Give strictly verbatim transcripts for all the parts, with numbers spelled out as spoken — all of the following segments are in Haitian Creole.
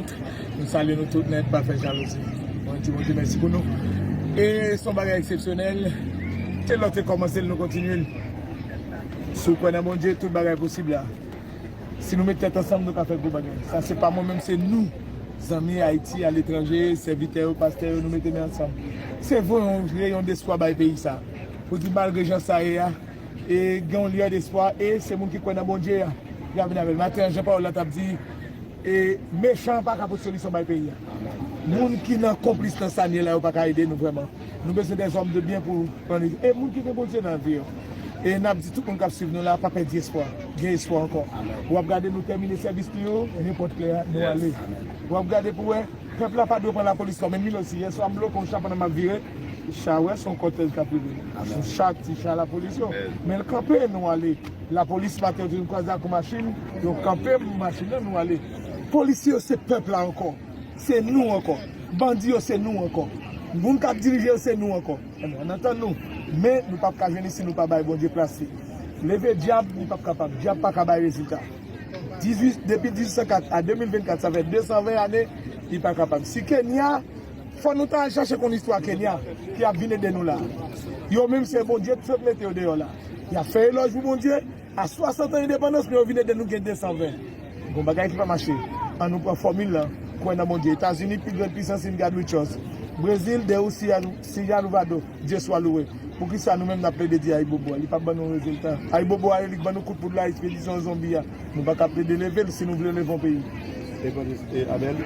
Nou salye nou tout nèt, pa fè jalouzi. Mwen di Bondye mèsi pou nou. E se yon bagay eksepsyonèl. Se lè w te kòmanse l, nou kontinye l. Si w kwè nan Bondye, tout bagay posib la. Si nou met tèt ansanm, nou ka fè gwo bagay. Sa se pa mwen menm, se nou. Zanmi Ayiti, aletranje, sèvitè yo, pastè yo, nou mete men ansanm. Se voye yon reyon despwa bay peyi sa. Pou di malgre jan sa ye a, e gen yon lyè despwa, e se moun ki kwè nan Bondye a, y a vin avè l. Maten an, jan pawòl la t ap di, e mechan an pa ka pote solisyon bay peyi a. Moun ki nan konplis nan sa n ye la, yo pa ka ede nou vrèman. Nou bezwen dèzòm de byen pou pran li. E moun ki gen Bondye nan vi yo. E n ap di tout moun k ap swiv nou la, pa pèdi espwa. Gen espwa ankò. W ap gade nou tèmine sèvis nou yo, nenpòt lè a, nou ale. W ap gade pou wè, pèp la pa dwe pran lapolis kòm ènmi l osi. Yèswa, m bloke yon cha pandan m ap vire. Cha, wè, se yon kòtèj k ap rive. Yon cha, ti cha lapolis yo. Men l kanpe, nou ale. Lapolis maten, yo te vin kwaze ak yon machin. Yo kanpe machin nan, nou ale. Polisye yo, se pèp la ankò. Se nou ankò. Bandi yo, se nou ankò. Moun k ap dirije yo, se nou ankò. Ebyen, ann antann nou. Men, nou p ap ka jwenn li si nou pa bay Bondye plas li. Leve dyab, li p ap kapab. Dyab pa ka bay rezilta. Dizuit, depi dizuit san kat a de mil vennkat, sa fè de san ven ane, li pa kapab. Si Kenya, fò nou ta al chache konn istwa Kenya, ki ap vin ede nou la. Yo menm se Bondye t sot mete yo deyò la. Y ap fè elòj pou Bondye, a swasant an endepandans, men yo vin ede nou gen de san ven. Gon bagay ki pa mache. An nou pran fòmil lan, kwè nan Bondye. Etazini, pi grann pisans, in God we trust. Brezil, Deus seja, seja louvado, Dye swa louwe. Poukisa nou menm n ap plede di Ayibobo a? Li p ap ban nou rezilta. Ayibobo a, li k ban nou kout poud la, ekspedisyon zonbi a. Nou pa ka plede leve l si nou vle leve yon peyi. Evanjelis, e, Abel,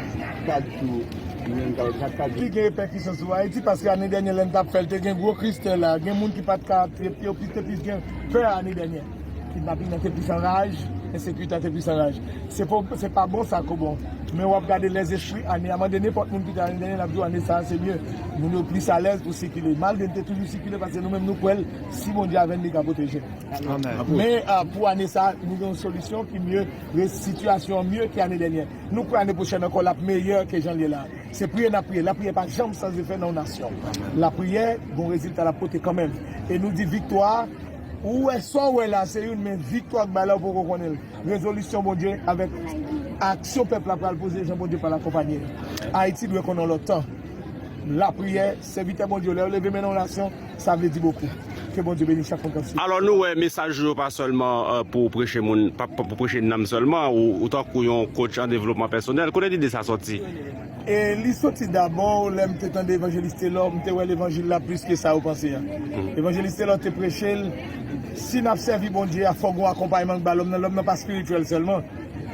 pa ditou, nou menm, ka, ka, ka di. Li gen repèkisyon sou Ayiti, paske ane dènyè, lè n t ap fè l, te gen gwo kristè la. Gen moun ki pa t ka, te, te, te plis gen pè ane dènyè. Kidnaping nan te plis anraj, ensekirite a te plis anraj. Se pa, se pa bon sa k bon. Men w ap gade lèzespri, ane a mande nenpòt moun ki te ane dènyè, l ap di w ane sa a se mye. Moun yo plis alèz pou sikile. Malgre n te toujou sikile, paske nou menm nou kwè l, si Bondye avè n, li ka pwoteje n. Amèn. Men, a, pou ane sa a, nou gen yon solisyon ki mye, re-, sitiyasyon an mye ke ane dènyè. Nou kwè ane pwochèn ankò, l ap meyè ke jan l ye la. Se priye n ap priye. Lapriyè pa janm san efè nan yon nasyon. Lapriyè, gon rezilta l ap pote kanmenm. E nou di viktwa, ou wè sa w wè la, se youn, men viktwa k bay la, ou poko konnen l. Rezolisyon Bondye avèk aksyon pèp la pral poze, jan Bondye pral akonpanye. Ayiti dwe konnen yon lòt tan. Lapriyè, sèvitè Bondye, lè yo leve men nan yon nasyon, sa vle di bokou. Ke Bondye beni chak moun k ap swiv. Alò, nou wè mesaj ou yo pa sèlman, euh, pou preche moun, pa, pa pou preche nanm sèlman, ou, ou tankou yon coach an devlopman pèsonèl. Kote lide sa sòti? E li soti dabò, lè m te tande Evanjelis Telor, m te wè levanjil la plis ke sa yo panse a. Evanjelis Telor te preche l, si n ap sèvi Bondye a, fò gon akonpayman k ba lòm nan. Lòm nan pa espirityèl sèlman.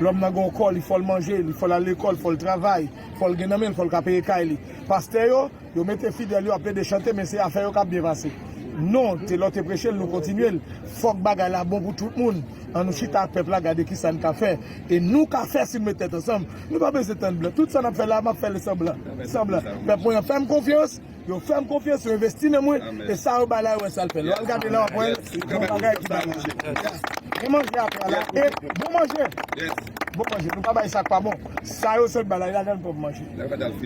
Lòm nan gon kò, li fò l manje, li fò l al lekòl, fò l travay, fò l gen nan men l, fò l ka peye kay li. Pastè yo, yo mete fidèl yo ap plede chante, men se afè yo k ap byen pase. Non, Telor te preche l, nou kontinye l. Fòk bagay la bon pou tout moun. Ann nou chita ak pèp la, gade kisa n ka fè. E nou ka fè si n met tèt ansanm. Nou pa bezwen tann blan. Tout sa n ap fè la, m ap fè l sanblan. Sanblan. Pèp mwen an fè m konfyans. Yo fè m konfyans, yo envesti nan mwen. E sa yo bay la, yo wè sa l fè. Lè w al gade la, w ap wè l. Gon bagay ki bay la. Gen manje atè a la. E bon manje. Bon manje. Nou pa bay sa k pa bon. Sa yo sot bay la, e ladan l pwòp manje.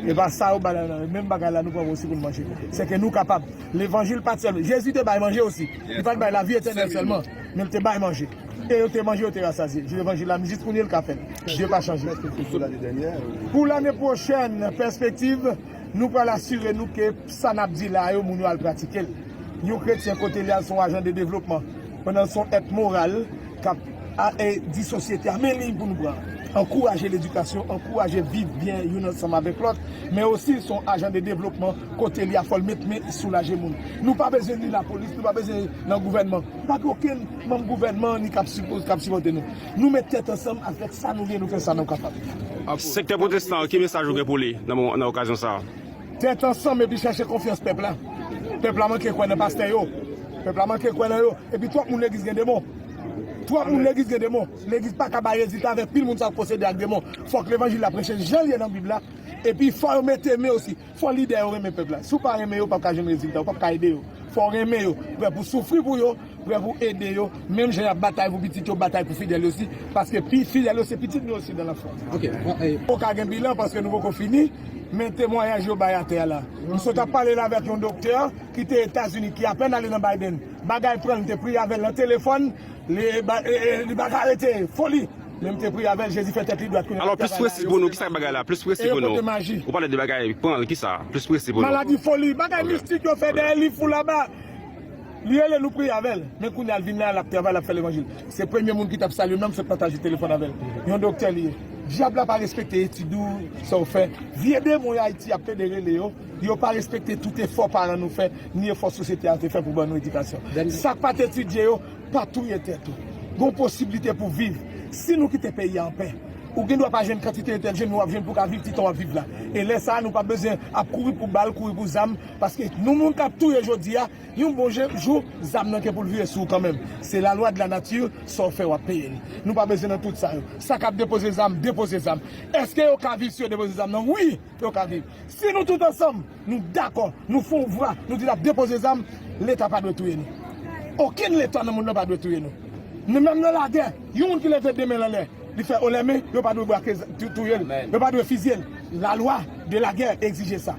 E pa sa yo bay la, menm bagay la, nou pran osi pou n manje. Se ke nou kapab. Levanjil pa t sèlman. Jezi te bay manje osi. Li pa t bay lavi etènèl sèlman, men l te bay manje. E yo te manje, yo te rasazye. Levanjil la, jis kounye a, l ka fè l. Dye pa chanje. Pou lane pwochèn, pèspektiv, nou pral asire nou ke sa n ap di la yo, moun yo al pratike l. Yon kretyen, kote li al, se yon ajan de devlopman. Pandan l se yon èt moral k ap a, e, di sosyete a, men liy pou nou pran. Ankouraje ledikasyon, ankouraje viv byen youn ansanm avèk lòt, men osi se yon ajan de devlopman kote li a fò l met men soulaje moun. Nou pa bezwen ni lapolis, nou pa bezwen nan gouvènman. Pa gen okenn manm gouvènman ni k ap sipo-, k ap sipòte nou. Nou met tèt ansanm avèk sa nou gen, nou fè sa nou kapab. Sektè pwotestan an, ki mesaj ou gen pou li nan mo-, nan okazyon sa a? Tèt ansanm epi chache konfyans pèp la. Pèp la manke kwè nan pastè yo. Pèp la manke kwè nan yo. Epi twòp moun legliz gen demon. Twòp moun legliz gen demon. Legliz pa ka bay rezilta avèk pil moun sa posede ak demon. Fòk levanjil la preche jan l ye nan Bib la. Epi fò yo mete men osi. Fò lidè yo renmen pèp la. Si w pa renmen yo, w p ap ka jwenn rezilta. W p ap ka ede yo. Fò w renmen yo. Prè pou soufri pou yo. Prè pou ede yo, menm jan y ap batay pou pitit yo, batay pou fidèl yo osi, paske pi fidèl yo se pitit nou osi dan lafwa. Ok, bon, e. Poko gen bilan paske nou poko fini, men temwayaj yo bay atè a la. M sot ap pale la avèk yon doktè ki te Etazini, ki apèn ale nan Biden. Bagay pran l, m te priye avè l nan telefòn, li, ba- e, e, li pa ka rete, foli. Men m te priye avè l, Jezi fè tèt li dwat kounye a. Alò, plis presi pou nou, ki sa k bagay la? Plis presi pou nou. Ou pale de bagay, pran ki sa? Plis presi pou nou. Maladi foli, bagay mistik yo fè dèyè li fou laba. Li rele nou priye avè l. Men kounye a l vin la, l ap travay, l ap fè levanjil. Se premye moun ki t ap salye m nan, m sot pataje telefòn avè l. Yon doktè li ye. Dyab la pa respekte etid ou, sa w fè. Vye demon yo Ayiti ap plede rele yo. Yo pa respekte tout efò paran nou fè, ni efò sosyete a te fè pou ban nou edikasyon. Sa k pa t etidye yo, pa touye tèt ou. Gon posiblite pou viv. Si nou kite peyi a anpè, ou gen dwa pa jwenn kantite entèlijans, men w ap jwenn pou w ka viv ti tan w ap viv la. E lè sa a, nou pa bezwen ap kouri pou bal, kouri pou zam, paske nou moun k ap touye jodi a, yon bon je- jou, zam nan gen pou l vire sou ou kanmenm. Se la loi de la nature, sa w fè w ap peye li. Nou pa bezwen nan tout sa yo. Sa k ap depoze zam, depoze zam. Èske yo ka viv si yo depoze zam nan? Wi, yo ka viv. Si nou tout ansanm, nou dakò, nou fè yon vwa, nou di n ap depoze zam, Leta pa dwe touye nou. Okenn Leta nan mond nan pa dwe touye nou. Nou menm nan lagè, yon moun ki leve de men l anlè, li fè o lè men, yo pa dwe brake, tou- touye l. Yo pa dwe fizye l. La loi de la guerre egzije sa.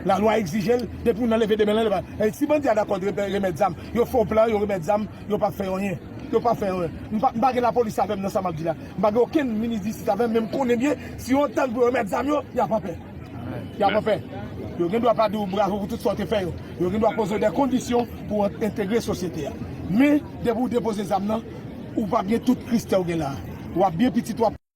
La lwa egzije l, depi moun nan leve de men l anlè, li pa. E si bandi a dakò de remèt zam, yo fè yon plan, yo remèt zam, yo p ap fè anyen. Yo p ap fè anyen. M pa, m pa gen lapolis avè m nan sa m ap di la. M pa gen okenn minis disit avè m, men m konnen byen, si yo antann pou yo remèt zam yo, y ap anpè. Y ap anpè. Yo gen dwa pa di w bravo pou tout sa w te fè yo. Yo gen dwa poze w de kondisyon pou w entegre sosyete a. Men, depi w depoze zam nan, ou p ap gen tout rispè w gen la. W ap byen pitit, w ap